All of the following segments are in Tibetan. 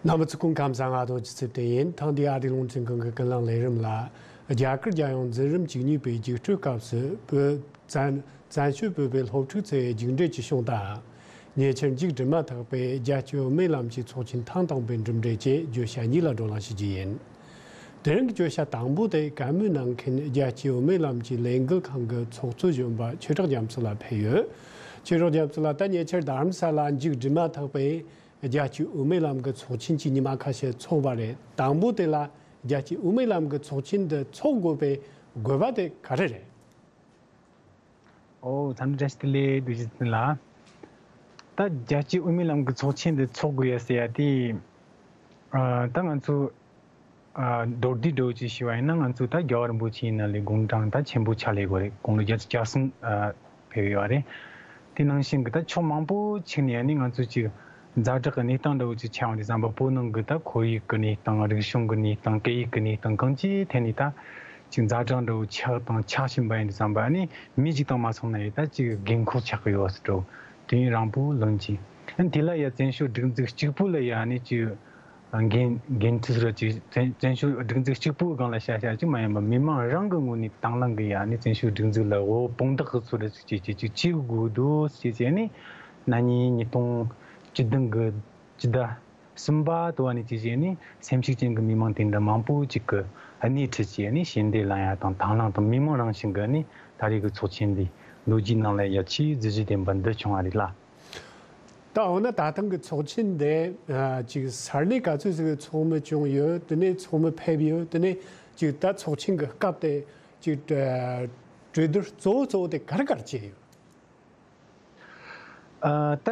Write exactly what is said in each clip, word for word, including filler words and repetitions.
རྣམ་པ་ཚོ་སྐུ་ཁམས་བཟང་། ང་རྡོ་རྗེ་ཚེ་བརྟན་ཡིན། ཐེངས་འདིའི་ཨ་རིའི་རླུང་འཕྲིན་ཁང་གི་ཀུན་གླེང་ལས་རིམ་ལ། རྒྱ་གར་རྒྱལ་ཡོངས་འཛིན་རིམ་བཅུ་གཉིས་པའི་རྒྱུགས་སྤྲོད་སྐབས་སུ་བོད་བཙན་བཙན་བྱོལ་བོད་པའི་སློབ་ཕྲུག་ཚོས་རྒྱུགས་འབྲས་ཀྱི་བྱུང་སྟངས། ཉེ་ཆར་མཇུག་སྒྲིལ་མ་ཐག་པའི་རྒྱལ་སྤྱིའི་དབུ་མའི་ལམ་གྱི་ཚོགས་ཆེན་ཐེངས་དང་པོའི་གྲུབ་འབྲས་བཅས་བརྗོད་བྱ་གཉིས་ལ་བགྲོ་གླེང་ཞུ་རྒྱུ་ཡིན། དེ་རིང་གི་བརྗོད་བྱ་དང་པོ་དེ་བཀའ་མོལ་གནང་མཁན་རྒྱལ་སྤྱིའི་དབུ་མའི་ལམ་གྱི་ལས་འགུལ་ཁང་གི་ཚོགས་གཙོ་གཞོན་པ་ཆོས་གྲགས་རྒྱ་མཚོ་ལགས་ཕེབས་ཡོད། ཆོས་གྲགས་རྒྱ་མཚོ་ལགས། ད་ཉེ་ཆར་རྡ་རམ་ས་ལ་མཇུག་སྒྲིལ་མ་ཐག་པའི་རྒྱལ་སྤྱིའི་དབུ་མའི་ལམ་གྱི་ཚོགས་ཆེན་གྱི་ཉི་མ་ཁ་ཤས་འཚོགས་པ་རེད། དང་པོ་དེ་ལ་རྒྱལ་སྤྱིའི་དབུ་མའི་ལམ་གྱི་ཚོགས་ཆེན་འདི་འཚོགས་དགོས་པའི་དགོས་པ་དེ་ག་རེ་རེད། ཨོ། འཚམས་འདྲི་བཀྲ་ཤིས་བདེ་ལེགས། རྡོ་རྗེ་བཙན་ལགས། ད་རྒྱལ་སྤྱིའི་དབུ་མའི་ལམ་གྱི་ཚོགས་ཆེན་འདི་འཚོགས་དགོས་ཡ་ཟེར་ཡ་དེ། ཨ། ད་ང་ཚོ། ཨ། མདོར་བསྡུས་འདྲ་བོ་ཅིག་ཞུས་པ་ཡིན་ན། ང་ཚོ་ད་རྒྱལ་བ་རིན་པོ་ཆེ་ཡིན་ན་ལས་དགུང་གྲངས་ད་ཆེན་པོ་ཆགས་ལས་ཡོད་རེད། དགུང་ལོ་བརྒྱད་ཅུ་གྱ་གསུམ། ཨ། ཕེབས་ཡོད་རེད། དེ་ནང་བཞིན་གྱི་ད་ཕྱོགས་མང་པོ་ཅིག་ནས་ནི་ང་ཚོ་ཅིག་ཛ་དྲག་གི་གནས་སྟངས་འདྲ་བོ་ཅིག་ཆགས་ཡོང་དུས་ཙམ་པ། བོད་ནང་གི་ད་ཁོར་ཡུག་གི་གནས་སྟངས། རིག་གཞུང་གི་གནས་སྟངས། སྐད་ཡིག་གི་གནས་སྟངས། གང་ཅིའི་ཐད་ནས་ད་ཅིག་ཛ་དྲག་འདྲ་བོ་ཆགས་དང་ཆགས་བཞིན་པ་ཡིན་དུས་ཙམ་པ། ཨ་ནི་མི་གཅིག་དང་མ་སོང་ན་ཡང་ད་ཅིག་རྒན་འཁོགས་ཆགས་ཀྱི་ཡོད་ཟེར་འགྲོ། དུས་ཡུན་རིང་པོ་ལོན་ཅིང་། ཨ་ནི་དེ་ལ་ཡང་བཙན་བྱོལ་སྒྲིག་འཛུགས་གཅིག་པུ་ལ་ཡང་ཨ་ནི་ཅིག་འགན་འགན་འཁྲི་ཟེར་ཅིག་བཙན་བཙན་བྱོལ་སྒྲིག་འཛུགས་གཅིག་པུའི་སྒང་ལ་བྱ་བྱ་ཅིག་མ་ཡིན་པ། མི་མང་རང་གི་ངོས་ནས་དང་བླངས་ཀྱིས་ཡང་ཨ་ནི་བཙན་བྱོལ་སྒྲིག་འཛུགས་ལ་འོ་དཔུང་བདག་གི་ཚུལ་དུ་ཅིག་ཅིག་ཅིག་ཅིག་བྱེད་དགོས་འདུག་ཟེར་བྱས་ནས། ན་ནིང་ཉིས་སྟོང་བཅུ་བདུན་གྱི་སྤྱི་ཟླ་གསུམ་པ་དུ་བ་ནས་བྱས་བྱས་ནས། སེམས་ཤུགས་ཅན་གྱི་མི་མང་དེ་འདྲ་མང་པོ་ཅིག་གིས་སྣེ་ཁྲིད་བྱས་ནས་ཞལ་འདེབས་ལེན་ཡ་དང་དང་བླངས་དང་། མི་མང་རང་བཞིན་གྱིས་ནི་ད་རེས་ཀྱི་ཚོགས་ཆེན་འདི་ལོ་རྒྱུས་ནང་ལ་ཡ་ཆེས་གཟི་བརྗིད་ལྡན་པ་འདི་བྱུང་བ་རེད་ལ། ད་འོ་ན་ད་ཐེངས་ཀྱི་ཚོགས་ཆེན་འདི། ཨ། ཅིག་ས་གནས་ག་ཚོད་ཟིག་གི་ཚོགས་མི་བྱུང་ཡོད། དེ་ནས་ཚོགས་མི་ཕེབས་ཡོད། དེ་ནས་ཅིག་ད་ཚོགས་ཆེན་གྱི་སྐབས་དེ་ཅིག་གྲོས་བསྡུར་གཙོ་བོ་གཙོ་བོ་དེ་ག་རེ་ག་རེ་བྱས་ཡོད། ཨ། ད་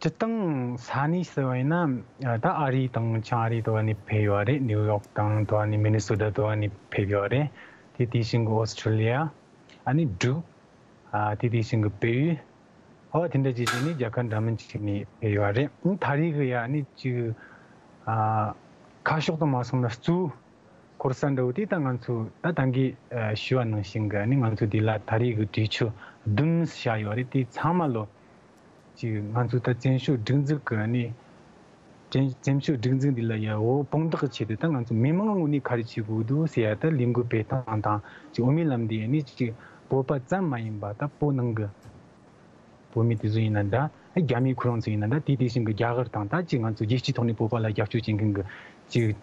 སྤྱིར་བཏང་ས་གནས་ཟེར་བ་ཡིན་ན། ཨ། ད་ཨ་རི་དང་བྱང་ཨ་རི་དུ་བ་ནས་ཕེབས་ཡོད་རེད། ནིའུ་ཡོག་དང་དུ་བ་ནས། མི་ནི་སོ་ཊ་དུ་བ་ནས་ཕེབས་ཡོད་རེད། དེ་དེ་བཞིན་གྱི་ཨོ་སི་ཁྲུ་ལི་ཡ། ཨ་ནི་འབྲུག་ཨ། དེ་དེ་བཞིན་གྱི་བལ་ཡུལ། ཨོ། དེ་འདྲ་བྱས་བྱས་ནས་རྒྱལ་ཁབ་འདྲ་མིན་ཅིག་ནས་ཕེབས་ཡོད་རེད། ཨ། ད་རེས་ཀྱི་ཡ་ནི་ཅིག་ཨ། ཁ་ཕྱོགས་དུ་མ་སོང་ན་གཙོ་བོ་འཁོར་ས་འདྲ་བོ་དེ་ད་ང་ཚོ་ད་ད་གིན་ཨ་ཞུས་པ་ནང་བཞིན་གྱི་ནི་ང་ཚོ་འདི་ལ་ད་རེས་ཀྱི་གྲོས་ཆོད་བདུན་བཞག་ཡོད་རེད། དེ་ཚང་མ་ལོ་ཅིག་ང་ཚོ་ད་བཙན་བྱོལ་སྒྲིག་འཛུགས་ཀྱི་ནི། བཙན་བཙན་བྱོལ་སྒྲིག་འཛུགས་འདི་ལ་ཡ་འོ་དཔུང་བདག་གི་ཆེད་དུ་ད་ང་ཚོ་མི་མང་ངོས་ནས་ག་རེ་བྱེད་དགོས་འདུག་ཟེར་ཡ། ད་ལས་འགུལ་སྤེལ་སྟངས་དང་ཅིག་དབུ་མའི་ལམ་འདི་ནི་ཅིག་བོད་པ་ཙམ་མ་ཡིན་པ་ད་བོད་ནང་གི། བོད་མི་དེ་ཚོ་ཡིན་ན་འདྲ། རྒྱ་མི་ཁོ་རང་ཚོ་ཡིན་ན་འདྲ། དེ་དེ་བཞིན་གྱི་རྒྱ་གར་དང་། ད་ཅིག་ང་ཚོ་རྒྱལ་སྤྱིའི་ཐོག་ནས་བོད་པ་ལ་རྒྱབ་སྐྱོར་བྱེད་མཁན་གྱི་ཅིག་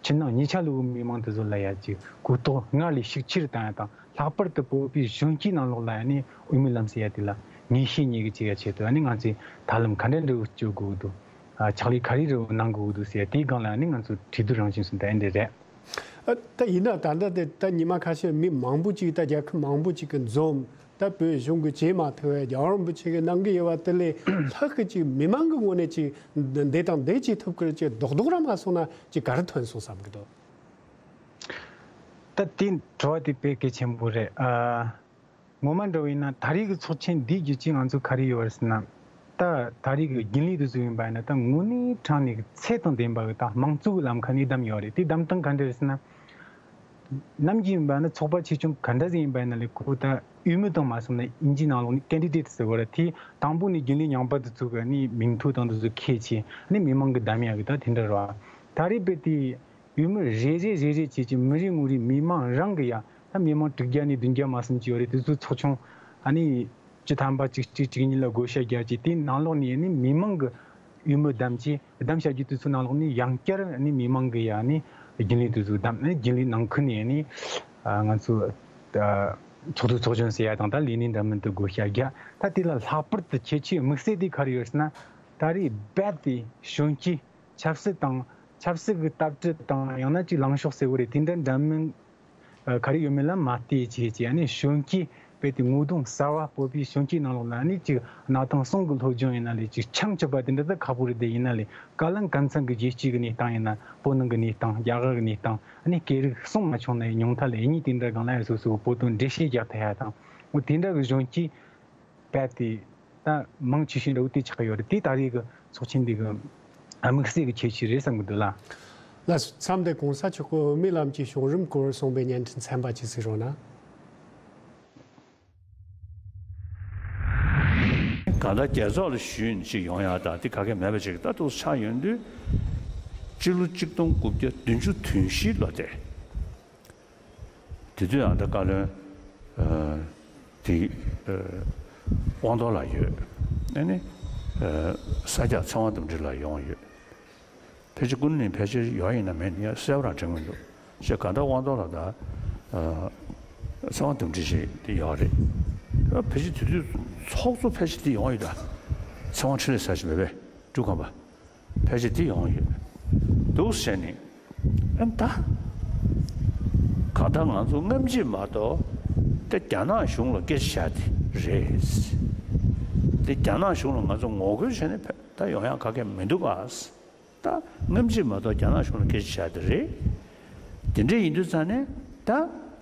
ཕྱི་ནང་གཉིས་ཆ་ལོག་གི་མི་མང་དེ་ཚོ་ལ་ཡ་ཅིག་གོ་རྟོགས་སྔར་ལས་ཤུགས་ཆེ་རུ་བཏང་ཡ་དང་། ལྷག་པར་དུ་བོད་པའི་གཞོན་སྐྱེས་ནང་ལོགས་ལ་ཡ་ནི་དབུ་མའི་ལམ་ཟེར་ཡ་དེ་ལ་ངེས་ཤེས་རྙེད་གི་བྱེད་ཡ་ཆེད་དུ། ཨ་ནི་ང་ཚོས་ཐབས་ལམ་ག་འདྲ་འདྲ་བོ་སྤྱོད་དགོས་འདུག་ཨ། ཕྱག་ལས་ག་རེ་འདྲ་བོ་གནང་དགོས་འདུག་ཟེར་ཡ་དེའི་སྒང་ལ་ཡ་ནི་ང་ཚོ་གྲོས་བསྡུར་རང་བཞིན་སུ་འདྲ་འདྲ་རེད། ཨ། ད་ཡིན་ན་ད་ལྟ་དེ་ད་ཉི་མ་ཁ་ཤས་མི་མང་པོ་ཅིག་ད་རྒྱལ་ཁབ་མང་པོ་ཅིག་གི་འཛོམས། ད་བོད་གཞུང་གིས་བྱེད་མ་ཐུབ་པའི། རྒྱལ་བ་རིན་པོ་ཆེ་གིས་གནང་གི་ཡོད་པ་དེ་ལས་ལྷག་གི་ཅིག་མི་མང་གི་ངོས་ནས་ཅིག་འདི་དང་འདི་བྱེད་ཐུབ་ཀྱི་རེད་ཅེས་རྡོག་རྡོག་རང་མ་སོང་ན་ཅིག་ག་རེ་ཐོན་སོང་བསམ་གི་འདུག་ད་དེ་དྲི་བ་དེ་དཔེ་གལ་ཆེན་པོ་རེད། ཨ། ངོ་མ་འདྲ་བོ་ཡིན་ན་ད་རེས་ཀྱི་ཚོགས་ཆེན་འདིའི་རྒྱུ་རྐྱེན་ང་ཚོ་ག་རེ་ཡོད་རེད་ཟེར་ན། ད་ད་རེས་ཀྱི་རྒྱུན་ལས་དེ་ཚོ་ཡིན་པ་ཡིན་ན། ད་དངོས་གནས་དྲང་གནས་ཀྱི་ཚད་དང་ལྡན་པ་གི་ད་དམངས་གཙོ་གི་ལམ་ཁ་ནས་བདམས་ཡོད་རེད། དེ་བདམས་སྟངས་ག་འདྲ་རེད་ཟེར་ན། ནམ་རྒྱུན་ཡིན་པ་ན་ཚོགས་པ་ཆེ་ཆུང་ག་འདྲ་ཟིག་ཡིན་པ་ཡིན་ན་ལས། ཁོ་ད་འོས་མི་དང་མ་སོང་ན། དབྱིན་ཇིའི་ནང་ལོགས་ནས་ཀེན་ཌི་ཌེ་ཊི་ཟེར་བ་རེད། དེ་དང་པོ་ནས་རྒྱུན་ལས་རྙིང་པ་དེ་ཚོ་གི་ནི་མིང་ཐོ་དང་དེ་ཚོ་ཁྱེར་བྱས་ནི་མི་མང་གིས་བདམས་ཡག་གི་ད་དེ་འདྲ་རེད་བ། ད་རེས་རྦད་དེ་འོས་མི་རེ་རེ་རེ་རེ་བྱས་ཀྱི་མི་རེ་ངོ་རེ་མི་མང་རང་གི་ཡ། ད་མི་མང་དྲུག་བརྒྱ་ནས་བདུན་བརྒྱ་མ་ཟིན་གྱི་ཡོད་རེད། དེ་ཚོ་ཚོགས་ཆུང་ཨ་ནི་བཅུ་ཐམ་པ་བཅུ་གཅིག་བཅུ་གཉིས་ལ་བགོ་བཤའ་རྒྱག་བྱས། དེའི་ནང་ལོགས་ནས་ནི་མི་མང་གི་འོས་མི་བདམས་བྱས། བདམས་བྱ་རྒྱུ་དེ་ཚོའི་ནང་ལོགས་ནས་ཡང་བསྐྱར་ནི་མི་མང་གི་ཡ་ནི་རྒྱུན་ལས་དེ་ཚོ་བདམས། ནི་རྒྱུན་ལས་ནང་ཁུལ་ནས་ནི་ང་ཚོ་ཚོགས་འདུ་ཚོགས་ཆུང་ཟེར་ཡ་དང་། ད་ལས་སྣེ་འདྲ་མིན་དུ་བགོ་བཤའ་རྒྱག་ད་དེ་ལ་ལྷག་པར་དུ་ཁྱད་ཆོས་དམིགས་བསལ་དེ་ག་རེ་ཡོད་ཟེར་ན། ད་རེས་རྦད་དེ་གཞོན་སྐྱེས་ཆབ་སྲིད་དང་། ཆབ་སྲིད་ཀྱི་ལྟ་གྲུབ་དང་། ཡང་ན་ཅིག་ལངས་ཕྱོགས་ཟེར་བ་རེད། དེ་འདྲ་འདྲ་མིན་ག་རེ་ཡོད་མེད་ལ་མ་བལྟས་བྱས་བྱས། ཨ་ནི་གཞོན་སྐྱེས་རྦད་དེ་ངོ་གདོང་གསར་བ། བོད་པའི་གཞོན་སྐྱེས་ནང་ལོགས་ལ་ཨ་ནི་ཅིག་གནའ་དེང་གསུམ་གྱི་སློབ་སྦྱོང་ཡིན་ན་ལས། ཅིག་ཆང་བཅུག་པ་དེ་འདྲ་ད་ཁག་པོ་རེད་དེ། ཡིན་ན་ལས་ག་ལ་གང་འཚམ་གྱི་རྒྱལ་སྤྱིའི་གི་གནས་སྟངས་ཡིན་ན། བོད་ནང་གི་གནས་སྟངས། རྒྱ་གར་གྱི་གནས་སྟངས། ཨ་ནི་སྐད་རིགས་གསུམ་མ་བྱུང་ན་ཡང་ཉུང་མཐའ་ལ་ཡིན་གཉིས་དེ་འདྲ་སྒང་ལ་ཡ་སོ་སོའི་བོད་དོན་འགྲེལ་བཤད་རྒྱག་ཐུབ་ཡ་དང་། འོ་དེ་འདྲ་གི་གཞོན་སྐྱེས་རྦད་དེ་ད་མང་ཆེ་ཤོས་འདྲ་བོ་དེ་ཆགས་ཀྱི་ཡོད་རེད། དེ་ད་རེས་ཀྱི་ཚོགས་ཆེན་འདི་གི་དམིགས་བསལ་གྱི་ཁྱད་ཆོས་རེད་བསམ་གྱི་འདུག་ལ། ལགས་སོ། མཚམས་འདིར་གོང་ས་མཆོག་གིས་དབུ་མའི་ལམ་གྱི་བྱུང་རིམ་སྐོར་གསུངས་པའི་བརྙན་འཕྲིན་ཚན་པ་ཅིག་གཟིགས་རོགས་གནང་། གང་ལྟར་རྒྱལ་ཚོགས་ལ་ཞུས་ནས་ཅིག་ཡོང་ཡག་དང་དེ་ག་གེ་མེད་པ་ཅིག་ད་འདུག་ཆགས་ཡོང་དུས། སྤྱི་ལོ་གཅིག་སྟོང་དགུ་བརྒྱ་བདུན་ཅུ་དོན་བཞི་ལོ་དེ། དེ་དུས་ཨ་ད་བཀའ་བློན་ཨ་དེ་ཨ་དབང་རྡོར་ལགས་ཡོད། ཨ་ནི་ཨ་ས་སྐྱ་ཚེ་དབང་དམ་ཁྲི་ལགས་ཡོང་ཡོད། ཕལ་ཆེར་སྐུ་ཉིད་ཕལ་ཆེར་ཡོད་ཡིན་ན་མེད་ཡིན་གསལ་པོ་རང་དྲན་གྱི་མི་འདུག་ཞེས་གང་ལྟར་དབང་རྡོར་ལགས་དང་ཨ་ཚེ་དབང་དམ་ཁྲི་ཞིག་དེ་ཡོད་རེད། ཨ་ཕལ་ཆེར་དེ་དུས་ཚོགས་གཙོ་ཕལ་ཆེར་དེ་ཡོང་ཡོད་ད། ཚེ་དབང་འཕྲིན་ལས་ཟེར་ཞིག་མེད་པས་འབྲུག་ཁམས་པ། ཕལ་ཆེར་དེ་ཡོང་ཡོད། འདུག་ཟེར་ནས་ཨ་ད། གང་ལྟར་ང་ཚོ་སྔ་ཕྱི་མ་གཏོགས་དེ་རྒྱ་ནག་གཞུང་ལ་སྐད་ཆ་བཤད་དེ་རེད། དེ་རྒྱ་ནག་གཞུང་ལ་ང་ཚོ་ངོ་རྒོལ་བྱས་ནས་ཕེ་ད་ཡོང་ཡག་ག་གེ་མི་འདུག་ག་ད་སྔ་ཕྱི་མ་གཏོགས་རྒྱ་ནག་གཞུང་ལ་སྐད་ཆ་བཤད་དེ་རེད། དེ་འདྲ་ཡིན་དུས་ཙང་ནས་ད་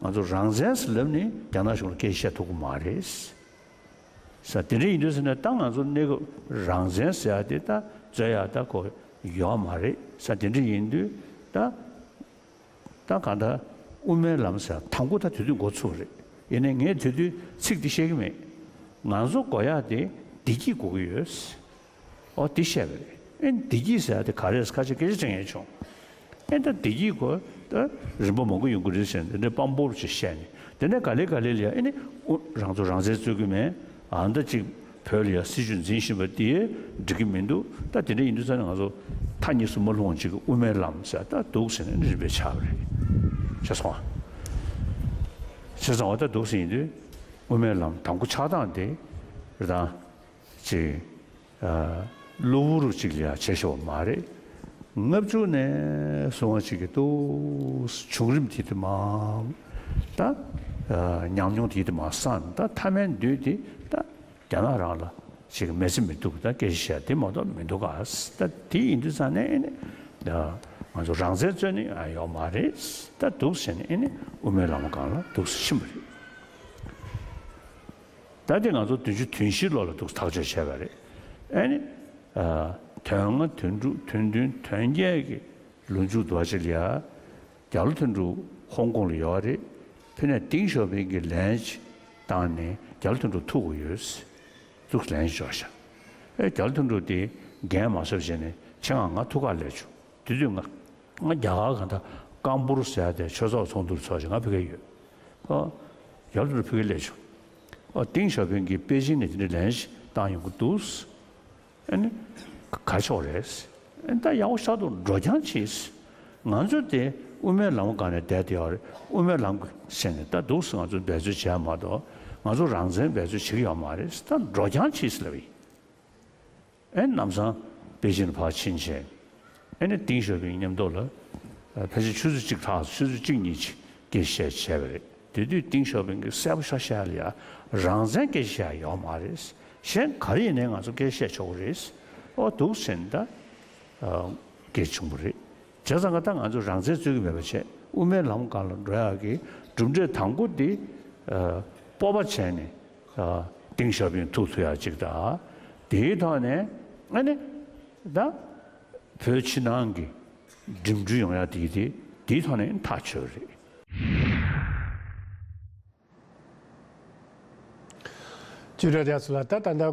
ང་ཚོ་རང་བཙན་ཟེར་ལབ་ནས་རྒྱ་ནག་གཞུང་ལ་སྐད་ཆ་བཤད་ཐུབ་ཀྱི་མ་རེད། ས་དེ་འདྲ་ཡིན་དུས་ཟེར་ན་ད་ང་ཚོ་གནས་སྐབས་རང་བཙན་ཟེར་ཡ་དེ་ད་རྩོད་ཡ་ད་གོ་ཡོད་མ་རེད། ས་དེ་འདྲ་ཡིན་དུས་ད་ད་གང་ལྟར་དབུ་མའི་ལམ་ཟེར་ཡ་དང་པོ་ད་དེ་དུས་འགོ་ཚུགས་རེད། ཡིན་ནའི་ངས་དེ་དུས་ཚིག་འདི་བཤད་ཀྱི་མེད། ང་ཚོ་དགོས་ཡ་དེ་བདེ་སྐྱིད་དགོས་ཀྱི་ཡོད། ཨོ་དེ་བཤད་པ་རེད། ཨེ་བདེ་སྐྱིད་ཟེར་ཡ་དེ་ག་རེ་རེད་ཁ་ཤས་སྐད་ཆ་དྲན་ཡས་བྱུང་། ཨེ་ད་བདེ་སྐྱིད་གོ་ད་རིམ་པ་མང་པོ་ཡོང་གི་རེད་ཟེར་ནས་འདི་འདྲ་དཔང་པོ་ཅིག་བཤད་ནས་དེ་ནས་ག་ལེ་ག་ལེ་ལ་ཡ་ཨེ་ནི་ཨུ་རང་ཚོ་རང་བཙན་རྩོད་ཀྱི་མེད། ཨ་ད་ཅིག་བོད་ལ་ཡ་སྲིད་བྱུས་འཛིན་བཞིན་པ་དེ་འགྲིག་གི་མི་འདུག་ད་དེ་འདྲ་ཡིན་དུས་ཙང་ནས་ང་ཚོ་མཐའ་གཉིས་སུ་མ་ལྷུང་བ་ཅིག་གི་དབུ་མའི་ལམ་ཟེར་ད་འདུག་ཟེར་ནས་རིམ་པས་ཆགས་པ་རེད། ཤེས་སོང་ཨ། ཤེས་སོང་ཨ། ད་འདུག་ཟེར་ཡིན་དུས་དབུ་མའི་ལམ་དང་པོ་ཆགས་སྟངས་དེ་རེད་ད། ཅིག་ཨ་གློ་བུར་ཅིག་ལ་ཡ་བྱས་ཤོག་མ་རེད། ལྔ་བཅུ་ནས་སོང་བ་ཅིག་གི་ཏོག་བྱུང་རིམ་དེ་དུ་མ་ད་ཨ་ཉམས་མྱོང་དེ་དུ་མ་སང་ད་མཐའ་མའི་མདུན་དེ་ད་རྒྱ་ནག་རང་ལ་ཅིག་མེད་ཚེ་མི་འདུག་ད་སྐད་ཆ་བཤད་དེ་མ་གཏོགས་མི་འདུག་ག་ད་དེ་ཡིན་དུས་ཙང་ནས་ཨེ་ནི་ད་ང་ཚོ་རང་བཙན་རྩོད་ནི་ཨ་ཡོག་མ་རེད། ད་འདུག་ཟེར་ནས་ཨེ་ནི་དབུ་མའི་ལམ་སྒང་ལ་འདུག་ཕྱིན་པ་རེད། ད་དེ་ང་ཚོ་བདུན་ཅུ་དོན་བཞི་ལོ་ལ་འདུག་ཐག་གཅོད་བྱས་པ་རེད། ཨ་ནི་ཨ་དོན་ལྔ་དོན་དྲུག་དོན་བདུན་དོན་བརྒྱད་ཀྱི་ལོ་མཇུག་འདུག་ཅེས་ལ་ཡ། རྒྱ་ལོ་དོན་གྲུབ་ཧོང་ཀོང་ལ་ཡོད་རེད། ཕི་ནས་ཏིང་ཞའོ་ཕིང་གིས་ལན་ཅིག་བཏང་ནས་རྒྱ་ལོ་དོན་གྲུབ་ཐུག་དགོས་ཡོད། འདུག་ལན་ཅིག་འབྱོར་ཤག་ཨེ་རྒྱ་ལོ་དོན་གྲུབ་དེ་འགན་མ་གསོབ་བྱས་ནས་ཁྱེད་ང་ང་ཐུག་ག་སླེབས་བྱུང་། དེ་དུས་ང་ང་རྒྱ་གར་གང་ལྟར་ཀམ་པུར་ཟེར་ཡ་དེ་ཆོས་ཚོགས་ཚོགས་འདུར་ཚོགས་ཤིག་ང་ཕ་གིར་ཡོད། ཨོ། ཡར་དུ་ཕ་གིར་སླེབས་བྱུང་། ཨོ་ཏིང་ཞའོ་ཕིང་གིས་པེ་ཅིང་ནས་དེ་འདྲའི་ལན་ཞིག་བཏང་ཡོང་གི་འདུག་ཨ་ནི། ག་ཆོག་རེད། ཨ་ནི་ད་ཡག་པོ་ཤག་འདུག་འགྲོ་རྐྱང་བྱེད། ང་ཚོ་དེ་དབུ་མའི་ལམ་སྒང་ནས་བསྡད་དེ་ཡོད་རེད། དབུ་མའི་ལམ་གྱི་ཟེར་ནས་ད་འདུག་སེ་ང་ཚོ་འབད་རྩོལ་བྱས་མ་གཏོགས་ང་ཚོ་རང་བཙན་འབད་རྩོལ་བྱེད་ཀྱི་ཡོད་མ་རེད། ད་འགྲོ་རྐྱང་བྱེད་ལབ་ཡིན། ཨེ་ནམ་སང་པེ་ཅིན་ཕར་ཕྱིན་བྱས། ཨེ་ནི་ཏིང་ཞའོ་ཕིང་མཉམ་དུ་ལ་ཕལ་ཆེར་ཆུ་ཚོད་གཅིག་ལྷག་ཆུ་ཚོད་གཅིག་གཉིས་ཅིག་སྐད་ཆ་བཤད་བྱས་པ་རེད། དེ་དུས་ཏིང་ཞའོ་ཕིང་གིས་གསལ་པོ་ཤག་བཤད་ལ་ཡ་རང་བཙན་སྐད་ཆ་བཤད་ཡོད་མ་རེད། གཞན་ག་རེ་ཡིན་ནའི་ང་ཚོ་སྐད་ཆ་བཤད་ཆོག་གི་རེད། ཨོ་འདུག་ཟེར་ནས་ད་སྐད་བྱུང་བ་རེད། བྱས་ཙང་ང་ད་ང་ཚོ་རང་བཙན་རྩོད་ཀྱི་མེད་པ་བྱས་དབུ་མའི་ལམ་སྒང་ལ་འགྲོ་ཡག་གི་གྲུབ་འབྲས་དང་པོ་འདི་སྤོབས་པ་བྱས་ནས། ཏེང་ཞའོ་ཕིང་ཐུག་ཐུབ་ཡག་ཅིག་དང་། དེའི་ཐོག་ནས་ཨ་ནི་ད་བོད་ཕྱི་ནང་གི་འགྲིམ་འགྲུལ་ཡོང་ཡག་དེ་དེ་དེའི་ཐོག་ནས་ཐག་ཆོད་རེད། ཅི་འདྲ་རྒྱ་མཚོ་ལགས། ད་ད་ལྟ་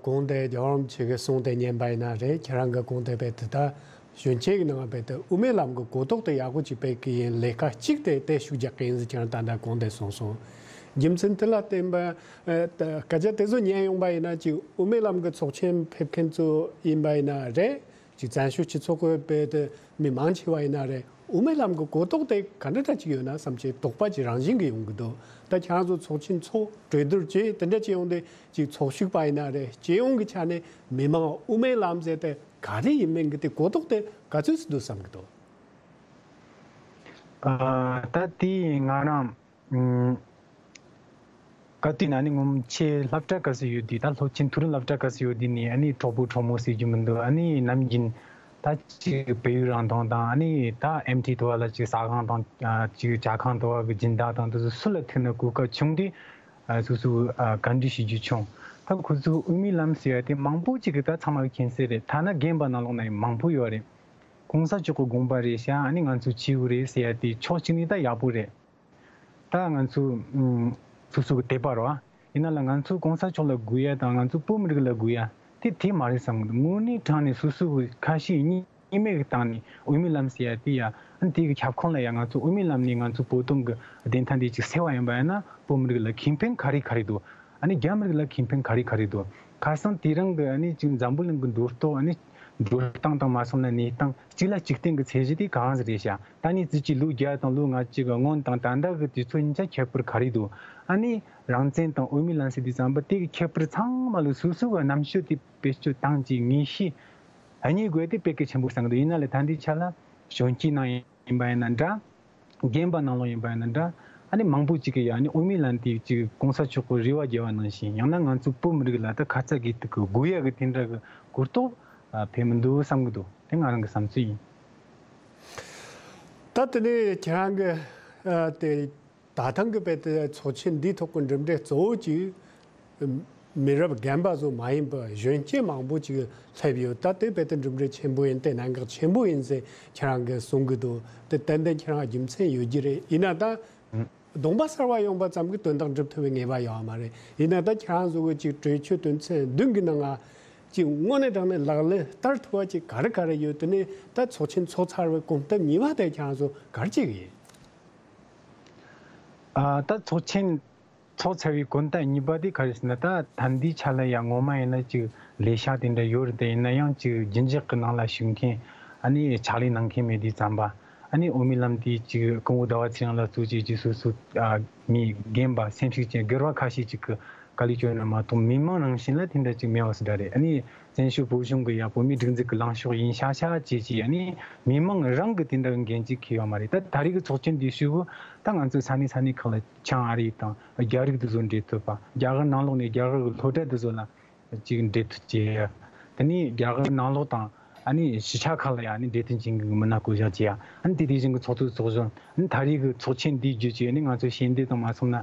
གོང་དེ་རྒྱལ་བ་རིན་པོ་ཆེ་གིས་གསུངས་ཏེ་ཉན་པ་ཡིན་ན་རེད། ཁྱེད་རང་གིས་གོང་དེ་བས་དེ་ད། གཞོན་སྐྱེས་ཀྱི་ནང་བས་དེ་དབུ་མའི་ལམ་གྱི་གོ་རྟོགས་དེ་ཡག་པོ་ཅིག་སྤེལ་གྱི་ཡིན། ལས་ཀ་གཅིག་དེ་དེ་ཤུགས་རྒྱག་གི་ཡིན་ཟེར་ཁྱེད་རང་ད་ལྟ་གོང་དེ་གསུངས་སོང་། རྒྱུ་མཚན་དེ་ལ་བརྟེན་པ། ཨ་ད་སྐད་ཆ་དེ་ཚོ་ཉན་ཡོང་པ་ཡིན་ན་ཅིག་དབུ་མའི་ལམ་གྱི་ཚོགས་ཆེན་ཕེབས་མཁན་ཚོ་ཡིན་པ་ཡིན་ན་རེད། ཅིག་བཙན་བྱོལ་སྤྱི་ཚོགས་ཀྱི་བས་དེ་མི་མང་ཆེ་བ་ཡིན་ན་རེད། དབུ་མའི་ལམ་གྱི་གོ་རྟོགས་དེ་ག་འདྲ་འདྲ་ཅིག་ཡོད་ན་བསམ་བྱས་དོགས་པ་ཅིག་རང་བཞིན་གྱིས་ཡོང་གི་འདུག་ད་ཁྱེད་རང་ཚོ་ཚོགས་ཆེན་ཚོགས་གྲོས་བསྡུར་བྱས་དེ་འདྲ་ཅིག་ཡོང་དུས་ཅིག་ཚོགས་ཞུགས་པ་ཡིན་ན་རེད། སྤྱི་ཡོངས་ཀྱི་ཆ་ནས་མི་མང་དབུ་མའི་ལམ་ཟེར་དེ་ག་རེ་ཡིན་མིན་གྱི་དེ་གོ་རྟོགས་དེ་ག་ཚོད་ཙམ་འདུག་བསམ་གྱི་འདུག་ཨ་ད་དེ་ང་རང་ཨུམ་སྐབས་དེ་ན་ནི་ངོ་མ་ཆེས་སློབ་གྲྭ་སྐབས་སུ་ཡོད་དུས། ད་སློབ་ཆེན་མཐོ་རིམ་སློབ་གྲྭ་སྐབས་སུ་ཡོད་དུས་ནི་ཨ་ནི་གྲོགས་པོ་གྲོགས་མོ་ཟེར་རྒྱུ་མི་འདུག་ཨ་ནི་ནམ་རྒྱུན་ད་ཅིག་བལ་ཡུལ་རང་དབང་དང་། ཨ་ནི་ད་ཨེམ་ཊི་དུ་བ་ལ་ཅིག་ཟ་ཁང་དང་། ཨ་ཅིག་ཇ་ཁང་དུ་བ་གི་སྦྱིན་བདག་དང་དེ་ཚོ་སུ་ལ་ཐུག་ན་གོ་སྐབས་བྱུང་དུས། ཨ་སོ་སོ་ཨ་བཀའ་འདྲི་ཞུ་རྒྱུ་བྱུང་། ད་ཁོ་ཚོ་དབུ་མའི་ལམ་ཟེར་ཡ་དེ་མང་པོ་ཅིག་གིས་ད་ཚང་མ་གིས་མཁྱེན་གསལ་རེད། ཐ་ན་རྒན་པ་ནང་ལོགས་ན་ཡང་མང་པོ་ཡོད་རེད། གོང་ས་མཆོག་གི་དགོངས་པ་རེད་ཤག་ཨ་ནི་ང་ཚོ་བྱེད་དགོས་རེད་ཟེར་ཡ་དེ་ཕྱོགས་གཅིག་ནས་ད་ཡག་པོ་རེད། ད་ང་ཚོ་ཨུམ་སོ་སོ་གི་དད་པ་རེད་བ། ཡིན་ན་ལ་ང་ཚོ་གོང་ས་མཆོག་ལ་དགོས་ཡ་དང་ང་ཚོ་བོད་མི་རིགས་ལ་དགོས་ཡ་དེ་དེ་མ་རེད་བསམ་གི་འདུག་དངོས་གནས་དྲང་ནས་སོ་སོ་གི་ཁ་ཞེ་གཉིས་ རྙིང་མའི་གི་སྟེང་ནས་དབུ་མའི་ལམ་ཟེར་ཡ་དེ་ཡ། ཨ་ནི་དེ་གི་ཁྱབ་ཁོངས་ལ་ཡ་ང་ཚོ་དབུ་མའི་ལམ་ནས་ང་ཚོ་བོད་དོན་གི་བདེན་མཐའ་འདི་ཅིག་སེལ་བ་ཡིན་པ་ཡིན་ན། བོད་མི་རིགས་ལ་ཁེ་ཕན་ག་རེ་ག་རེ་འདུག་ཨ་ནི་རྒྱ་མི་རིགས་ལ་ཁེ་ཕན་ག་རེ་ག་རེ་འདུག་ཁ་སང་དེ་རིང་གི་ཨ་ནི་ཅིག་འཛམ་བུ་གླིང་གི་འགྲོ་སྟངས། ཨ་ནི་འགྲོ་སྟངས་དང་མ་སོང་ན་གནས་སྟངས་གཅིག་ལ་གཅིག་བརྟེན་གི་ཚད་གཞི་དེ་གང་ཟིག་རེད་ཤག་ད་ནི་ཙི་ཅི་ལོ་བརྒྱ་དང་ལོ་ལྔ་བཅུ་གི་སྔོན་དང་ད་ལྟ་གི་དུས་ཚོད་གཉིས་ཆ་ཁྱད་པར་ག་རེ་འདུག་ཨ་ནི་རང་བཙན་དང་དབུ་མའི་ལམ་ཟེར་དུས་ཙམ་པ་དེ་གི་ཁྱད་པར་ཚང་མ་ལ་སོ་སོ་གི་རྣམ་དཔྱོད་དེ་བེད་སྤྱོད་བཏང་ཅིག་ངེས་ཤེས་རྙེད་དགོས་དེ་དཔེ་གལ་ཆེན་པོ་བསམ་གི་འདུག་ཡིན་ན་ལས་ད་འདི་ཆ་ལ་གཞོན་སྐྱེས་ནང་ཡིན་པ་ཡིན་ན་འདྲ། རྒན་པ་ནང་ལོགས་ཡིན་པ་ཡིན་ན་འདྲ། ཨ་ནི་མང་པོ་ཅིག་གིས་ཡ་ཨ་ནི་དབུ་མའི་ལམ་དེ་ཅིག་གོང་ས་མཆོག་གི་རེ་བ་བརྒྱབ་པ་ནང་བཞིན། ཡང་ན་ང་ཚོ་བོད་མི་རིགས་ལ་ད་ཁ་ཚ་དགོས་གཏུག་གི་དགོས་ཡ་གི་དེ་འདྲ་གི་གོ་རྟོགས་ཨ་ཕེབས་མི་འདུག་བསམ་གི་འདུག་དེ་ང་རང་གི་བསམ་ཚུལ་ཡིན། ད་དེ་ནས་ཁྱེད་རང་གི་ཨ་དེ་ད་ཐེངས་ཀྱི་དཔེ་དེ་ཚོགས་ཆེན་འདིའི་ཐོག་གི་གྲུབ་འབྲས་གཙོ་བོ་གཅིག་མི་རབས་རྒན་པ་ཚོ་མ་ཡིན་པར་གཞོན་སྐྱེས་མང་པོ་ཅིག་སླེབས་ཡོད། ད་དེ་དཔེ་དེ་གྲུབ་འབྲས་ཆེན་པོ་ཡིན་ཏེ་གནད་འགག་ཆེན་པོ་ཡིན་ཟེར་ཁྱེད་རང་གིས་གསུང་གི་འདུག་དེ་ཏན་ཏན་ཁྱེད་རང་རྒྱུ་མཚན་ཡོད་ཀྱི་རེད། ཡིན་ན་ད་གདོང་པ་གསར་པ་ཡོང་པ་ཙམ་གྱིས་དོན་དག་འགྲུབ་ཐུབ་པའི་ངེས་པ་ཡོད་མ་རེད། ཡིན་ན་ད་ཁྱེད་རང་ཚོ་གི་ཅིག་གྲོས་ཆོད་དོན་ཚན་བདུན་གྱི་ནང་ང་ཅིག་དངོས་གནས་དྲང་གནས་ལག་ལེན་བསྟར་ཐུབ་པ་ཅིག་ག་རེ་ག་རེ་ཡོད། དེ་ནས་ད་ཚོགས་ཆེན་ཚོགས་ཚར་བའི་གོམ་སྟབས་གཉིས་པ་དེ་ཁྱེད་རང་ཚོ་ག་རེ་བྱེད་ཀྱི་ཡིན། ཨ་ད་ཚོགས་ཆེན་ཚོགས་ཚར་བའི་གོམ་སྟབས་གཉིས་པ་དེ་ག་རེ་ཟེར་ན། ད་ད་ལྟའི་ཆ་ལ་ཡང་ངོ་མ་ཡིན་ན་ཅིག་ལས་ཤག་དེ་འདྲ་ཡོད་རེད། དེ་ཡིན་ན་ཡང་ཅིག་རྒྱུན་འཇགས་ཀྱི་ནང་ལ་ཞུགས་མཁན། ཨ་ནི་ཕྱག་ལས་གནང་མཁན་མེད་དུས་ཙམ་པ། ཨ་ནི་དབུ་མའི་ལམ་དེ་ཅིག་སྐུ་ངོ་ཟླ་བ་ཚེ་རིང་ལགས་གཙོས་བྱས་ཀྱི་སོ་སོ་ཨ་མི་རྒན་པ་སེམས་ཤུགས་ཅན་སྒེར་བ་ཁ་ཤས་ཅིག་གིས་དཀའ་ལས་བསྐྱོན་ན་མ་གཏོགས་མི་མང་ནང་བཞིན་ལ་དེ་འདྲ་ཅིག་མེད་པ་སུ་འདྲ་རེད། ཨ་ནི་བཙན་བྱོལ་བོད་གཞུང་གི་ཡ་བོད་མིའི་སྒྲིག་འཛུགས་ཀྱི་ལངས་ཕྱོགས་ཡིན་ཤག་ཤག་བྱས་ཀྱི། ཨ་ནི་མི་མང་རང་གི་དེ་འདྲ་གི་འགན་ཅིག་འཁྱེར་ཡོད་མ་རེད། ད་ད་རེས་ཀྱི་ཚོགས་ཆེན་འདིའི་ཤུལ་བུ་ད་ང་ཚོ་ས་གནས་ས་གནས་ཁག་ལ་བྱང་ཨ་རི་དང་རྒྱ་རིགས་དེ་ཚོ་འབྲེལ་ཐུབ་པ། རྒྱ་གར་ནང་ལོགས་ནས་རྒྱ་གར་གྱི་སློབ་གྲྭ་དེ་ཚོ་ལ་ཅིག་འབྲེལ་མཐུད་བྱས། དེ་ནས་རྒྱ་གར་ནང་ལོགས་དང་ཨ་ནི་གཞིས་ཆགས་ཁག་ལ་ཡང་ཨ་ནི་འབྲེལ་མཐུད་བྱེད་མཁན་གྱི་མི་སྣ་བསྐོ་གཞག་བྱས་ཡ། ཨ་ནི་དེ་དེ་བཞིན་གྱི་ཚོགས་གཙོ་ཚོགས་གཞོན། ཨ་ནི་ད་རེས་ཀྱི་ཚོགས་ཆེན་འདིའི་བརྒྱུད་ཀྱིས་ཨ་ནི་ང་ཚོ་ཞལ་འདེབས་དང་མ་སོང་ན་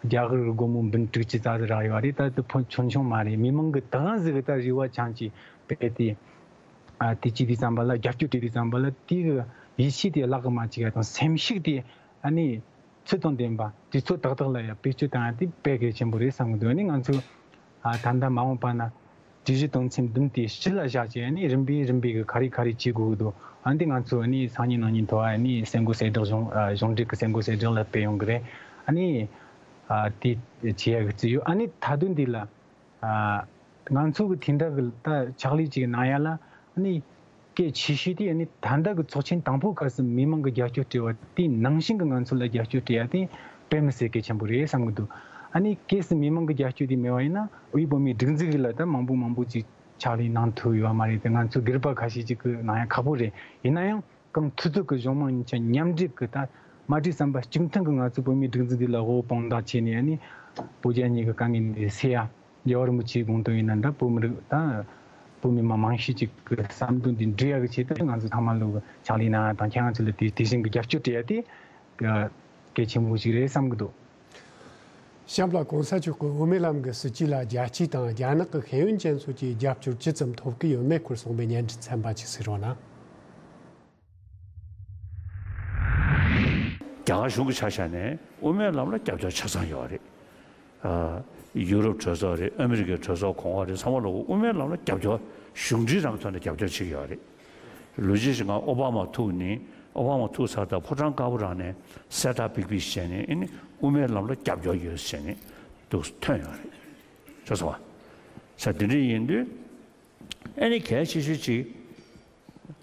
རྒྱ་གར་གྱི་སྒོར་མོ་འབུམ་དྲུག་ཅུ་རྩ་ཟིག་རག་ཡོད་རེད། ད་དེ་ཕོན་ཆུང་ཆུང་མ་རེད། མི་མང་གི་ད་གང་ཟིག་གི་ད་རེ་བ་བཅངས་ཀྱིས་དཔེ་དེ་ཨ་དེ་བྱེད་དུས་ཙམ་པ་ལ། རྒྱབ་སྐྱོར་སྤྲད་དུས་ཙམ་པ་ལ་དེ་གི་ཡིད་ཆེས་དེ་བརླག་གི་མ་བཅུག་ཡ་དང་། སེམས་ཤུགས་དེ་ཨ་ནི་ཚུལ་དང་ལྡན་པ་དུས་ཚོད་ཏག་ཏག་ལ་ཡ་བེད་སྤྱོད་བཏང་ཡ་དེ་དཔེ་གལ་ཆེན་པོ་རེད་བསམ་གི་འདུག་ཨ་ནི་ང་ཚོས་ཨ་ད་ལྟ་མ་འོངས་པ་ན་གྲོས་གཞི་དོན་ཚན་བདུན་དེ་ཕྱི་ལ་བཞག་བྱས། ཨ་ནི་རིམ་པས་རིམ་པས་གི་ག་རེ་ག་རེ་བྱེད་དགོས་གི་འདུག་ཨ་ནི་དེ་ང་ཚོས་ཨ་ནི་སང་ཉིན་གནངས་ཉིན་ཐོག་ཨ་ནི་གསར་འགོད་གསལ་བསྒྲགས་གཞུང་ཨ་གཞུང་འབྲེལ་གི་གསར་འགོད་གསལ་བསྒྲགས་ལ་སྤེལ་ཡོང་གི་རེད། ཨ་ནི་ཨ་དེ་བྱེད་ཡ་གི་རྩིས་ཡོད། ཨ་ནི་མཐའ་དོན་འདི་ལ་ཨ་ང་ཚོ་གི་དེ་འདྲ་གི་ད་ཕྱག་ལས་ཅིག་གནང་ཡ་ལ་ཨ་ནི་གལ་ཆེ་ཤོས་དེ་ཨ་ནི་ད་ལྟ་གི་ཚོགས་ཆེན་དང་པོ་སྐབས་སུ་མི་མང་གི་རྒྱབ་སྐྱོར་སྤྲད་པ་དེ་ནང་བཞིན་གི་ང་ཚོ་ལ་རྒྱབ་སྐྱོར་སྤྲད་ཡ་དེ་དཔེ་མི་སྲིད་གལ་ཆེན་པོ་རེད་བསམ་གི་འདུག་ཨ་ནི་གལ་སྲིད་མི་མང་གི་རྒྱབ་སྐྱོར་དེ་མེད་པ་ཡིན་ན་དབུས་བོད་མིའི་སྒྲིག་འཛུགས་ལ་ད་མང་པོ་མང་པོ་ཅིག་ཕྱག་ལས་གནང་ཐུབ་ཡོད་མ་རེད་དེ། ང་ཚོ་སྒེར་པ་ཁ་ཤས་ཅིག་གིས་གནང་ཡ་ཁག་པོ་རེད། ཡིན་ན་ཡང་གང་ཐུབ་ཐུབ་ཀྱི་གཞུང་མང་གཉིས་ཆ་མཉམ་འབྲེལ་གྱི་ད་མ་གྲོས་བསམ་པ་གཅིག་མཐུན་གྱི་ང་ཚོ་བོད་མིའི་སྒྲིག་འཛུགས་འདི་ལ་དབུ་དཔུང་བཏང་བྱས་ནས་ཨ་ནི་བོད་རྒྱ་གཉིས་ཀྱི་དཀའ་ངལ་འདི་སེལ་ཡ། རྒྱལ་བ་རིན་པོ་ཆེའི་དགོངས་དོན་ཡིན་ན་འདྲ། བོད་མི་རིགས་དང་བོད་མི་མང་མང་ཤོས་ཅིག་གི་བསམ་འདུན་འདི་འགྲུབ་ཡ་གི་ཆེད་དུ་ང་ཚོ་ཚང་མ་ལོག་གི་ཕྱག་ལས་གནང་ཡ་དང་། ཁྱེད་རང་ཚོ་ལ་དེ་དེ་བཞིན་གྱི་རྒྱབ་སྐྱོར་སྤྲད་ཡ་དེ་གལ་ཆེན་པོ་ཞིག་རེད་བསམ་གྱི་འདུག་གཤམ་ལ་གོང་ས་མཆོག་གིས་དབུ་མའི་ལམ་གྱི་སྲིད་བྱུས་ལ་རྒྱལ་སྤྱི་དང་རྒྱ་ནག་གི་ཤེས་ཡོན་ཅན་ཚོ་གིས་རྒྱབ་སྐྱོར་ཇི་ཙམ་ཐོབ་ཀྱི་ཡོད་མེད་སྐོར་གསུངས་པའི་བརྙན་འཕྲིན་ཚན་པ་ཅིག་གཟིགས་རོགས་གནང་། རྒྱ་གར་གཞུང་གི་ཆ་བཞག་ནས་དབུ་མའི་ལམ་ལ་རྒྱབ་སྐྱོར་ཆ་ཚང་ཡོད་རེད། ཨ་ཡུ་རོབ་གྲོས་ཚོགས་རེད། ཨ་མི་རི་ཀའི་གྲོས་ཚོགས་གོང་འོག་རེད། ཚང་མ་ལོག་གི་དབུ་མའི་ལམ་ལ་རྒྱབ་སྐྱོར་གཞུང་འབྲེལ་རང་ཐོག་ནས་རྒྱབ་སྐྱོར་བྱེད་ཀྱི་ཡོད་རེད། ལོ་རྒྱུས་ཤིག་ང་ཨོ་བྷ་མ་ཐུག་ནི་ཨོ་བྷ་མ་ཐུག་ཚར་ད་ཕོ་བྲང་དཀར་པོ་རང་ནས་གསལ་བསྒྲགས་པིག་པིག་བྱས་ནས་ཨ་ནི་དབུ་མའི་ལམ་ལ་རྒྱབ་སྐྱོར་ཡོད་ཟེར་ནས་འདུག་ཐོན་ཡོད་རེད། ཤེས་སོང་བ། ས་དེ་འདྲ་ཡིན་དུས་ཨ་ནི་གལ་ཆེ་ཤོས་ཅིག་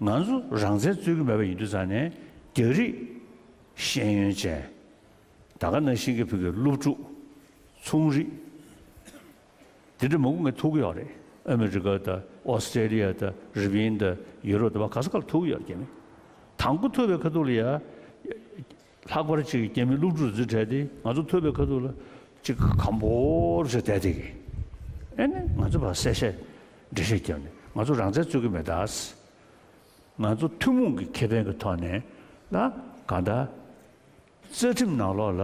ང་ཚོ་རང་བཙན་རྩོད་ཀྱི་མེད་པ་ཡིན་དུས་ཙང་ནས་རྒྱ་རིགས་ཤེས་ཡོན་ཅན། ད་ག་ནང་བཞིན་གྱི་བོད་ཀྱི་སློབ་ཕྲུག་ཚོང་རིགས། དེ་འདྲ་མང་པོ་ངས་ཐུག་གི་ཡོད་རེད། ཨ་མི་རི་ཀ་དང་ཨོ་སི་ཀྲེ་ལི་ཡ་དང་རི་པིན་དང་ཡུ་རོབ་དང་ག་ས་ག་ལ་ཐུག་གི་ཡོད་རེད། རྒྱ་མི་དང་པོ་ཐུག་པའི་ཁ་ཐུག་ལ་ཡ། ལྷག་པར་ཅིག་རྒྱ་མི་སློབ་ཕྲུག་ཚོའི་གྲས་དེ་ང་ཚོ་ཐུག་པའི་ཁ་ཐུག་ལ་ཅིག་གམ་པོར་ཟེར་བསྡད་དེ་གི། ཨེ་ནས་ང་ཚོ་ཕར་གསལ་བཤད་འགྲེལ་བཤད་བརྒྱབ་ནས་ང་ཚོ་རང་བཙན་རྩོད་ཀྱི་མེད་ད། ང་ཚོ་ཐུན་མོང་གི་ཁེ་ཕན་གྱི་ཐོག་ནས་ལ་གང་ལྟར། རྩ་ཁྲིམས་ནང་ལོགས་ལ་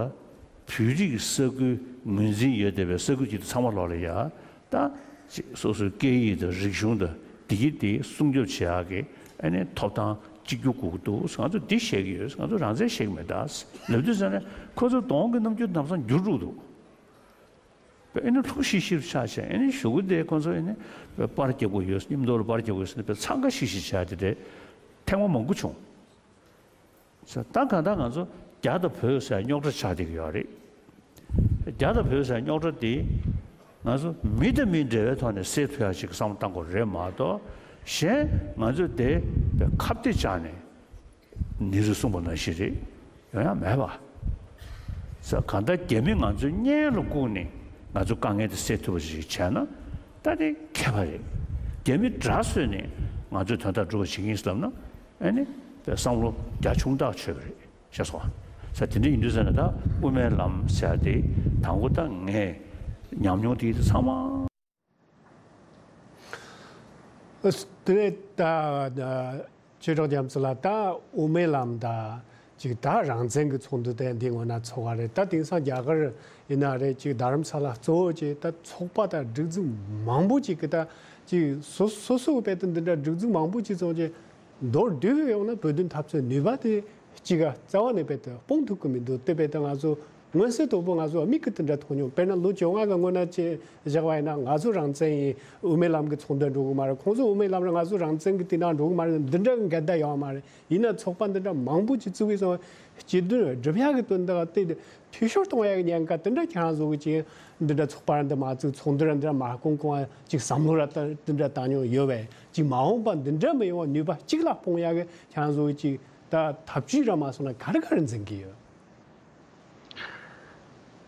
བོད་རིགས་ས་ཁུལ་ངོས་འཛིན་ཡོད་བསྡད་པའི་ས་ཁུལ་གྱི་ཚང་མ་ལོགས་ལ་ཡ། ད་ཅིག་སོ་སོའི་སྐད་ཡིག་དང་རིག་གཞུང་དང་བདེ་སྐྱིད་དེ་སྲུང་སྐྱོབ་བྱེད་ཡག་གི་ཨ་ནི་ཐོབ་ཐང་གཅིག་གྱུར་དགོས་ཀྱི་འདུག་ང་ཚོ་འདི་བཤད་ཀྱི་ཡོད། ང་ཚོ་རང་བཙན་བཤད་ཀྱི་མེད་ད་ལབ་དུས་ཙང་ནས་ཁོ་ཚོ་གདོང་གི་རྣམ་འགྱུར་ལམ་སང་འགྱུར་འགྲོ་གི་འདུག་ཨ་ནི་ལྷོད་ཤིག་ཤིག་ཆགས་བྱས། ཨ་ནི་གཞུག་གུ་དེ་ཁོ་ཚོ་ཨ་ནི་པར་རྒྱག་དགོས་ཡོད། མཉམ་དུ་ལ་པར་རྒྱག་དགོས་ཟེར་ནས་དཔེ་འཚང་ཁ་ཤིག་ཤིག་བྱས་དེ་རེད། ཐེངས་མ་མང་པོ་བྱུང་། ད་གང་ལྟར་ང་ཚོ་རྒྱ་དང་བོད་ཟེར་རྙོག་དྲ་ཆགས་བསྡད་ཀྱི་ཡོད་རེད། རྒྱ་དང་བོད་ཟེར་རྙོག་དྲ་དེ་ང་ཚོ་མི་དང་མི་འབྲེལ་བའི་ཐོག་ནས་སེལ་ཐུབ་ཡག་ཅིག་བསམ་བློ་བཏང་དགོས་རེད་མ་གཏོགས། གཞན་ང་ཚོས་དེ་ཁ་གཏད་བཅག་ནས་ནི་རུ་གསུངས་པ་ནང་བཞིན་རེད། ཡོང་ཡག་མེད་པ། ས་གང་ལྟར་རྒྱ་མི་ང་ཚོའི་གཉེན་ལ་བཀུག་ནས་ང་ཚོ་དཀའ་ངལ་དེ་སེལ་ཐུབ་པ་ཞིག་བྱས་ན་ད་དེ་ཁྱད་པར་རེད། རྒྱ་མི་དགྲ་བཟོས་ནས་ང་ཚོའི་དོན་དག་སྒྲུབ་པ་བྱེད་ཀྱིན་ལབ་ན་ཨ་ནི་བསམ་བློ་རྒྱ་ཆུང་དག་ཆོད་པ་རེད། ཤེས་སོང་། ས་དེ་འདྲ་ཡིན་དུས་ཙ་ན་ད་དབུ་མའི་ལམ་ཟེར་ཡག་དེ་དང་པོ་ད་ངས་ཉམས་མྱོང་དེ་ཚང་མ། དེ་ནས་ད་ཆོས་གྲགས་རྒྱ་མཚོ་ལགས། ད་དབུ་མའི་ལམ་ད་ཅིག་ད་རང་བཙན་གྱི་ཚོགས་འདུ་དེ་འདི་སྔོན་ན་ཚོགས་པ་རེད། ད་དེང་སང་རྒྱ་གར་ཡིན་ན་རེད། ཅིག་རྡ་རམ་ས་ལ་གཙོ་བོ་ཅིག་ད་ཚོགས་པ་དང་སྒྲིག་འཛུགས་མང་པོ་ཅིག་གི་ད་ཅིག་སོ་སོ་སོ་སོའི་དཔེ་དེ་འདི་འདྲ་སྒྲིག་འཛུགས་མང་པོ་ཅིག་ཚོགས་ཅིག་མདོར་བསྡུས་ཡོང་ན་བོད་དོན་འཐབ་རྩོད་ནུས་པ་དེ་གཅིག་ག་རྩ་བ་ནས་དཔེ་དེ་སྤུངས་ཐུབ་ཀྱི་མི་འདུག་དེ་དཔེ་དེ་ང་ཚོ་མངོན་གསལ་དོད་པོ་ང་ཚོ་མིག་གིས་དེ་འདྲ་མཐོང་མྱོང་། དཔེར་ན་ལོ་བཅོ་ལྔ་གི་སྔོན་ན་ཅིག་བཞག་པ་ཡིན་ན་ང་ཚོ་རང་བཙན་ཡིན། དབུ་མའི་ལམ་གྱི་ཚོགས་འདུར་འགྲོ་གི་མ་རེད། ཁོང་ཚོ་དབུ་མའི་ལམ་རེད། ང་ཚོ་རང་བཙན་གྱི་དེ་ནང་འགྲོ་གི་མ་རེད། འདི་འདྲ་གི་འགལ་ཟླ་ཡོད་མ་རེད། ཡིན་ན་ཚོགས་པ་འདི་འདྲ་མང་པོ་ཅིག་བཙུགས་པའི་སོང་སྤྱི་དོན་སྒྲུབ་ཡག་གི་དོན་དག་དེ་འཐུས་ཤོར་གཏོང་ཡག་གི་ཉེན་ཁ་དེ་འདྲ་ཁྱེད་རང་ཚོ་གི་ཅིག་འདི་འདྲ་ཚོགས་པ་འདི་མ་བཙུགས། ཚོགས་འདུ་འདི་འདྲ་མ་སྐོང་སྐོང་བ་ཅིག་བསམ་བློ་ར་ད་དེ་འདྲ་བཏང་མྱོང་ཡོད་པས། ཅིག་མ་འོངས་པ་འདི་འདྲ་མི་ཡོང་བ་ནུས་པ་གཅིག་ལ་སྤུངས་ཡག་གི་ཁྱེད་རང་ཚོ་གི་ཅིག་ད་ཐབས་ཇུས་ར་མ་སོང་ན་ག་རེ་ག་རེ་འཛིན་གི་ཡོད།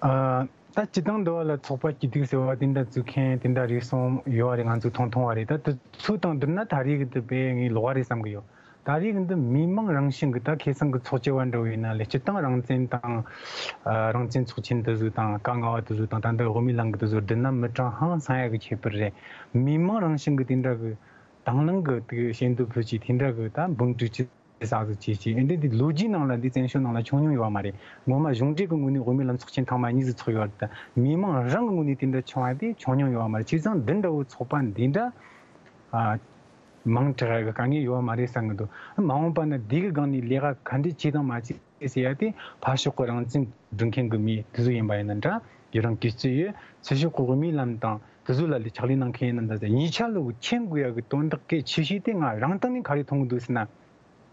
ཨ། ད་སྤྱི་བཏང་འདི་བ་ལ་ཚོགས་པ་སྐྱིད་སྡུག་ཟེར་བ་དེ་འདྲ་བཙུགས་མཁན་དེ་འདྲ་རེ་ཟུང་ཡོད་རེད། ང་ཚོས་མཐོང་མཐོང་བ་རེད། ད་དེ་ཚོ་དང་བསྡུར་ན་ད་རེས་ཀྱི་དེ་དཔེ་ངས་ལོགས་ཀ་རེད་བསམ་གི་ཡོད། ད་རེས་ཀྱི་འདི་མི་མང་རང་བཞིན་གྱི་ད་ཁེ་སང་གི་ཚོགས་སྐྱིད་པ་འདྲ་བོ་ཡིན་ན་ལས་སྤྱི་བཏང་རང་བཙན་དང་། ཨ། རང་བཙན་ཚོགས་ཆེན་དེ་ཚོ་དང་བཀའ་ལྔ་པ་དེ་ཚོ་དང་ད་ལྟ་དབུ་མའི་ལམ་གྱི་དེ་ཚོ་བསྡུར་ན་མི་གྲངས་ཧང་སང་ཡག་གི་ཁྱད་པར་རེད། མི་མང་རང་བཞིན་གྱི་དེ་འདྲ་གི་དང་བླངས་གི་དེ་གི་བྱེད་འདོད་ཕུལ་གྱི་དེ་འདྲ་གི་ད་འབུམ་དྲུག་ཅུ། ས་ཟིག་བྱས་བྱས་ཨེ་འདྲ་དེ་ལོ་རྒྱུས་ནང་ལ་འདི་བཙན་བྱོལ་ནང་ལ་བྱུང་མྱོང་ཡོད་མ་རེད། ངོ་མ་གཞུང་འབྲེལ་གྱི་ངོས་ནས་དབུ་མའི་ལམ་ཚོགས་ཆེན་ཐེངས་མ་གཉིས་ཟིག་ཚོགས་ཡོད་རེད། ད་མི་མང་རང་གི་ངོས་ནས་དེ་འདྲ་བྱུང་བ་དེ་བྱུང་མྱོང་ཡོད་མ་རེད། བྱས་ཙང་འདི་འདྲ་བོ་ཚོགས་པ་འདི་འདྲ་ཨ་མང་དྲགས་ཡག་གི་དཀའ་ངལ་ཡོད་མ་རེད་བསམ་གི་འདུག་མ་འོངས་པ་ན་འདི་གི་སྒང་ནས་ལས་ཀ་ག་འདྲ་བྱེད་དང་མ་བྱེད་ཟེར་ཡ་དེ་ཕར་ཕྱོགས་གི་རང་བཙན་སྒྲུབ་མཁན་གི་མི་དེ་ཚོ་ཡིན་པ་ཡིན་ན་འདྲ། ཡི་རང་གུས་བརྩི་ཡོད། ཚུར་ཕྱོགས་གི་དབུ་མའི་ལམ་དང་དེ་ཚོ་ལ་ལས་ཕྱག་ལས་གནང་མཁན་ཡིན་ན་འདྲ། གཉིས་ཆ་ལོ་གི་མཁྱེན་དགོས་ཡག་གི་དོན་དག་གལ་ཆེ་ཤོས་དེ་ང་རང་སྟེང་ནས་ག་རེ་མཐོང་གི་འདུག་ཟེར་ན།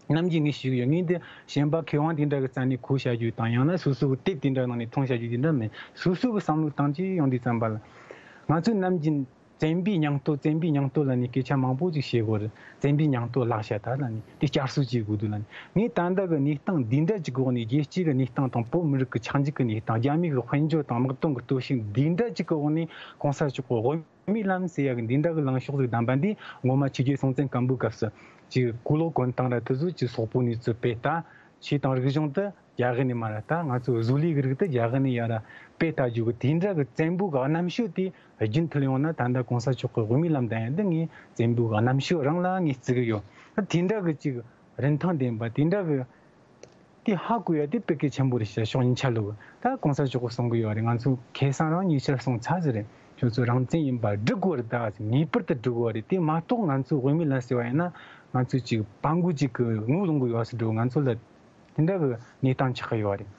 ནམ་རྒྱུན་ངས་ཞུ་གི་ཡོད། ངས་འདི་གཞན་པ་མཁས་དབང་དེ་འདྲ་གི་རྩ་ནས་གོ་བྱ་རྒྱུ་དང་ཡང་ན་སོ་སོ་གི་དེབ་དེ་འདྲ་ནང་ནས་མཐོང་བྱ་རྒྱུ་དེ་འདྲ་མིན། སོ་སོ་གི་བསམ་བློ་བཏང་རྒྱུ་ཡོང་དུས་ཙམ་པ་ལ། ང་ཚོས་ནམ་རྒྱུན་བཙན་པོའི་སྙིང་སྟོབས་བཙན་པོའི་སྙིང་སྟོབས་ལབ་ནས་སྐད་ཆ་མང་པོ་ཅིག་བཤད་གོ་རེད། བཙན་པོའི་སྙིང་སྟོབས་བརླག་བྱ་ད་ལབ་ནས་དེ་བསྐྱར་གསོ་བྱེད་དགོས་འདུག་ལབ་ནས། ངས་ད་ལྟ་གི་གནས་སྟངས་འདི་འདྲ་ཅིག་གི་འོག་ནས་རྒྱལ་སྤྱི་གི་གནས་སྟངས་དང་བོད་མི་རིགས་ཀྱི་ཆགས་འཇིག་གི་གནས་སྟངས། རྒྱ་མི་གི་དཔལ་འབྱོར་དང་དམག་དོན་གི་སྟོབས་ཤུགས་འདི་འདྲ་ཅིག་གི་འོག་ནས་གོང་ས་མཆོག་གི་དབུ་མའི་ལམ་ཟེར་ཡག་གི་འདི་འདྲ་གི་ལངས་ཕྱོགས་ཟིག་བདམས་པ་འདི་ངོ་མ་ཆོས་རྒྱལ་སྲོང་བཙན་སྒམ་པོའི་སྐབས་སུ་ཅིག་གུ་ལོག་གོན་སྟངས་ར་དེ་ཚོ་ཅིག་སོག་པོ་ནས་ཚུར་སྤེལ་ད། ཆོས་དང་རིག་གཞུང་དེ་རྒྱ་གར་ནས་མར་ར་ད་ང་ཚོ་བཟོ་ལས་གི་རིགས་དེ་རྒྱ་གར་ནས་ཡར་ར་སྤེལ་ད་རྒྱུ་གི་དེ་འདྲ་གི་བཙན་པོ་གི་རྣམ་དཔྱོད་དེ་རྒྱུན་མཐུད་ཡོང་ན་ད་ལྟ་གོང་ས་མཆོག་གི་དབུ་མའི་ལམ་བདམས་ཡ་འདི་ངས་བཙན་པོ་གི་རྣམ་དཔྱོད་རང་ལ་ངས་བརྩི་གི་ཡོད། ད་དེ་འདྲ་གི་ཅིག་རིན་ཐང་ལྡན་པ་དེ་འདྲ་གི་དེ་ཧ་གོ་ཡ་དེ་དཔེ་གལ་ཆེན་པོ་རེད་ཤག་ཕྱོགས་གཉིས་ཆ་ལོ་གི། ད་གོང་ས་མཆོག་གིས་གསུང་གི་ཡོད་རེད། ང་ཚོ་ཁ་སང་རང་ཉེ་ཆར་གསུང་ཚར་ཟིག་རེད། ཁྱོད་ཚོ་རང་བཙན་ཡིན་པ་སྒྲུབ་དགོས་རེད། ད་ངེས་པར་དུ་སྒྲུབ་དགོས་རེད། དེ་མ་གཏོགས་ང་ཚོ་དབུ་མའི་ལམ་ཟེར་བ་ཡིན་ན་ང་ཚོ་ཅིག་སྤྲང་པོ་ཅིག་གི་ངོ་ལོག་གི་ཡོད་ས་འགྲོ། ང་ཚོ་ལ་དེ་འདྲ་གི་གནས་སྟངས་ཆགས་ཀྱི་ཡོད་རེད།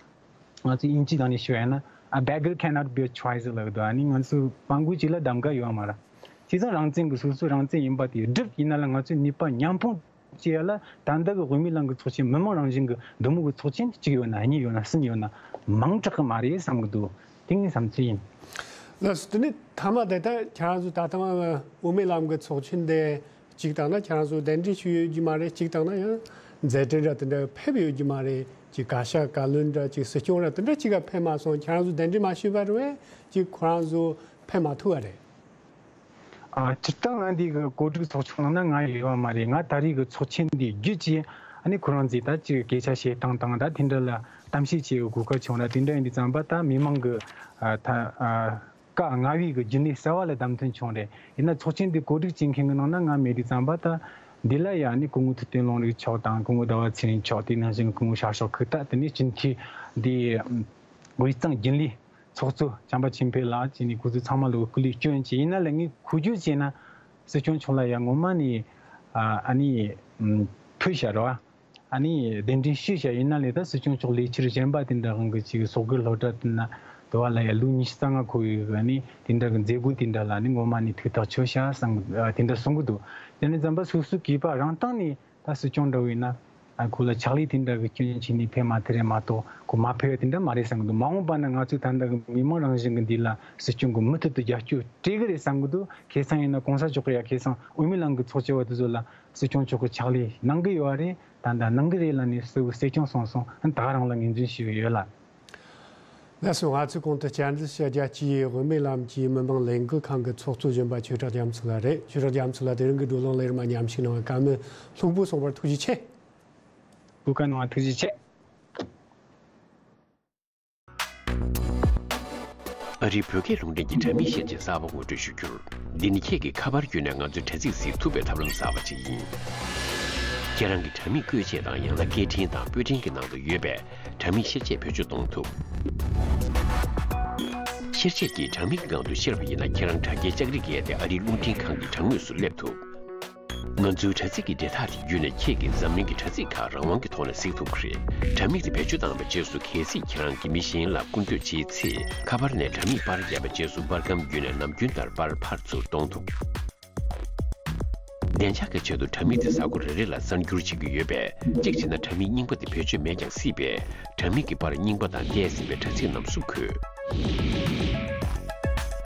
ང་ཚོ་དབྱིན་ཇི་ནང་ནས་ཞུ་བ་ཡིན་ན། A beggar cannot be a choice ལབ་འདུག་ཨ་ནི་ང་ཚོ་སྤྲང་པོ་ཅིག་ལ་གདམ་ག་ཡོད་མ་རེད། བྱས་ཙང་རང་བཙན་གི་སོ་སོ་རང་བཙན་ཡིན་པ་དེ་སྒྲུབ་ཡིན་ན་ལ་ང་ཚོས་ནུས་པ་མཉམ་སྤུངས་བྱེད་ཡ་ལ་ད་ལྟ་གི་དབུ་མའི་ལམ་གི་ཚོགས་ཆེན་མི་མང་རང་བཞིན་གི་འདི་མོ་གི་ཚོགས་ཆེན་གཅིག་ཡོད་ན་གཉིས་ཡོད་ན་གསུམ་ཡོད་ན་མང་དྲགས་གི་མ་རེད་བསམ་གི་འདུག་དེ་ངའི་བསམ་ཚུལ་ཡིན། ལགས་སོ། དེ་ནས་མཐའ་མ་དེ་ད་ཁྱེད་རང་ཚོ་ད་ལྟ་དབུ་མའི་ལམ་གི་ཚོགས་ཆེན་དེ། གཅིག་བཏང་ན་ཁྱེད་རང་ཚོ་གདན་འདྲེན་ཞུས་ཡོད་ཀྱི་མ་རེད། གཅིག་བཏང་ན་ཡང་མཛད་བྲེལ་འདྲ་དེ་འདྲ་ཕེབས་ཡོད་ཀྱི་མ་རེད། གཅིག་བཀའ་ཤག་བཀའ་བློན་འདྲ་གཅིག་སྲིད་སྐྱོང་འདྲ་དེ་འདྲ་གཅིག་ག་ཕེབས་མ་སོང་། ཁྱེད་རང་ཚོ་གདན་འདྲེན་མ་ཞུས་པ་རེད་བས་གཅིག་ཁོ་རང་ཚོ་ཕེབས་མ་ཐུབ་པ་རེད། ཨ། སྤྱིར་བཏང་ང་འདི་གི་གོ་སྒྲིག་ཚོགས་ཆུང་ནང་ན་ང་ཡོད་པ་མ་རེད། ང་ད་རེས་གི་ཚོགས་ཆེན་འདི་བརྒྱུད་ཀྱིས་ཨ་ནི་ཁོ་རང་ཚོས་ད་ཅིག་སྐད་ཆ་བཤད་སྟངས་དང་ད་དེ་འདྲ་ལ་གཏམ་བཤད་བྱེད་གི་གོ་སྐབས་བྱུང་ར། དེ་འདྲ་ཡིན་དུས་ཙམ་པ་ད་མི་མང་གི་ཨ་ད་ཨ། བཀའ་ལྔ་པའི་གི་རྒྱུན་ལས་གསར་བ་ལ་བདམས་ཐོན་བྱུང་རེད། ཡིན་ན་ཚོགས་ཆེན་འདི་གོ་སྒྲིག་བྱེད་མཁན་གི་ནང་ན་ང་མེད་དུས་ཙམ་པ་ད་འདི་ལ་ཡ་ནི་སྐུ་ངོ་ཐུབ་བསྟན་ལུང་རིགས་མཆོག་དང་སྐུ་ངོ་ཟླ་བ་ཚེ་རིང་མཆོག་དེ་ནང་བཞིན་སྐུ་ངོ་ཤར་ཕྱོགས་ཁུག་རྟ་དེ་ནས་སྤྱི་འཐུས་འདི་དབུས་གཙང་རྒྱུན་ལས་ཚོགས་གཙོ་བྱམས་པ་ཆོས་འཕེལ་ལགས་བཅས་ནས་ཁོ་ཚོ་ཚང་མ་ལ་སྐུ་ལས་བསྐྱོན་བྱས། ཡིན་ན་ལ་ངས་གོ་རྒྱུ་བྱས་ན་སྲིད་སྐྱོང་མཆོག་ལ་ཡ་ངོ་མ་ནས་ཨ་ནི་ཕུལ་བཞག་རེད་བ། ཨ་ནི་གདན་འདྲེན་ཞུས་བཞག་ཡིན་ན་ལས་ད་སྲིད་སྐྱོང་མཆོག་ལས་འཆར་གཞན་པ་དེ་འདྲ་དབང་གི་ཅིག་སོག་པོའི་སློབ་གྲྭ་དེ་ན་དུ་བ་ལ་ཡ་ལོ་ཉི་ཤུ་རྩ་ལྔ་འཁོར་བའི་ཨ་ནི་དེ་འདྲ་གི་མཛད་སྒོ་དེ་འདྲ་ལ་ནི་ངོ་མ་ནི་ཐུགས་ཐག་ཆོད་བཞག་བསམ་དེ་འདྲ་གསུང་གི་འདུག་དེ་ནས་ཙམ་པ་སོ་སོའི་སྐྱེས་པ་རང་སྟེང་ནས་ ད་སྲིད་སྐྱོང་འདྲ་བོ་ཡིན་ན། ཨ་ཁོ་ལ་ཕྱག་ལས་དེ་འདྲ་གི་སྐྱོན་ཅན་ནས་ཕེབས་མ་ཐུབ་རེད་མ་གཏོགས་ཁོ་མ་ཕེབས་ཡ་དེ་འདྲ་མ་རེད་བསམ་གི་འདུག་མ་འོངས་པ་ན་ང་ཚོས་ད་ལྟ་གི་མི་མང་རང་བཞིན་གི་འདི་ལ་སྲིད་སྐྱོང་གི་མུ་མཐུད་དུ་རྒྱབ་སྐྱོར་སྤྲད་གི་རེད་བསམ་གི་འདུག་ཁ་སང་ཡིན་ན་གོང་ས་མཆོག་གི་ཡ་ཁ་སང་དབུ་མའི་ལམ་གི་ཚོགས་ཆེན་བ་དེ་ཚོ་ལ་སྲིད་སྐྱོང་མཆོག་གི་ཕྱག་ལས་གནང་གི་ཡོད་རེད། ད་ལྟ་གནང་གི་རེད་ལབ་ནས་གསལ་པོ་གསལ་རྐྱང་གསུངས་སོང་། ད་ག་རང་ལ་ངོས་འཛིན་ཞུས་ཡོད་ལ། ལགས་སོ། ང་ཚོའི་གོང་དུ་བཅར་འདྲི་ཞུ་རྒྱུ་གཅིག་དབུ་མའི་ལམ་གྱི་མི་མང་ལས་འགུལ་ཁང་གི་ཚོགས་གཙོ་གཞོན་པ་ཆོས་གྲགས་རྒྱ་མཚོ་ལགས་རེད། ཆོས་གྲགས་རྒྱ་མཚོ་ལགས་དེ་རིང་གི་བགྲོ་གླེང་ལས་རིམ་མཉམ་ཞུགས་གནང་བའི་བཀའ་མོལ་ལྷུག་པོ་གསུངས་པར་ཐུགས་རྗེ་ཆེ། སྐུ་ཁམས་བཟང་། ཐུགས་རྗེ་ཆེ། ཨ་རིའི་བོད་སྐད་རླུང་འཕྲིན་གྱི་དྲ་མིག་བཤེར་དཔྱད་གསར་པ་ངོ་སྤྲོད་ཞུ་རྒྱུར། འདི་ནི་ཁྱེད་ཀྱིས་ཁ་པར་བརྒྱུད་ནས་ང་ཚོའི་དྲ་ཚིགས་གཟིགས་ཐུབ་པའི་ཐབས་ལམ་གསར་པ་ཞིག་ཡིན། ཁྱེད་རང་གི་དྲ་མིག་བཀོལ་ཆས་དང་ཡང་ན་སྐད་འཕྲིན་དང་པོད་འཕྲིན་གྱི་ནང་དུ་ཡོད་པའི་དྲ་མིག་བཤེར་དཔྱད་བེད་སྤྱོད་གཏོང་ཐུབ། བཤེར་དཔྱད་ཀྱིས་དྲ་མིག་གི་སྒང་དུ་བཤེར་བ་ཡིན་ན་ཁྱེད་རང་དྲ་རྒྱའི་ལྕགས་རི་བརྒལ་ཏེ་ཨ་རིའི་རླུང་འཕྲིན་ཁང་གི་དྲ་ངོས་སུ་སླེབས་ཐུབ། ང་ཚོའི་དྲ་ཚིགས་ཀྱི་འབྲེལ་ཐག་དེ་བརྒྱུད་ནས་ཁྱེད་ཀྱིས་འཛམ་གླིང་གི་དྲ་ཚིགས་ཁག་རང་དབང་གི་ཐོག་ནས་གཟིགས་ཐུབ་ཀྱི་རེད། དྲ་མིག་དེ་བེད་སྤྱོད་བཏང་བའི་རྗེས་སུ་གལ་སྲིད་ཁྱེད་རང་གིས་མི་གཞན་ལ་སྐུར་འདེབས་བྱེད་ཚེ། ཁ་པར་ནས་དྲ་མིག་པར་བརྒྱབ་པའི་རྗེས་སུ་པར་ཁང་བརྒྱུད་ནས་ནམ་རྒྱུན་ལྟར་པར་ཕར་ཚུར་གཏོང་ཐུབ། བདེ་འཇགས་ཀྱི་ཆེད་དུ་དྲ་མིག་དེ་གཟའ་འཁོར་རེ་རེ་ལ་གསར་འགྱུར་བྱེད་ཀྱི་ཡོད་པས། གཅིག་བྱས་ན་དྲ་མིག་རྙིང་པ་དེ་བེད་སྤྱོད་མེད་ཀྱང་སྲིད་པས། དྲ་མིག་གི་པར་རྙིང་པ་དང་འདས་ཟིན་པའི་དྲ་ཚིགས་རྣམས་སུ་འཁོད།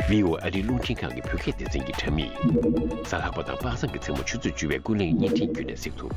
བྷི་ཨོ་ཨེ་ཨ་རིའི་རླུང་འཕྲིན་ཁང་གི་བོད་སྐད་སྡེ་ཚན་གྱི་དྲ་མིག་གཟའ་ལྷག་པ་དང་པ་སངས་ཀྱི་མཚན་མོ་ཆུ་ཚོད་བཅུ་པའི་ཀུན་གླེང་བརྙན་འཕྲིན་བརྒྱུད་ནས་གཟིགས་ཐུབ།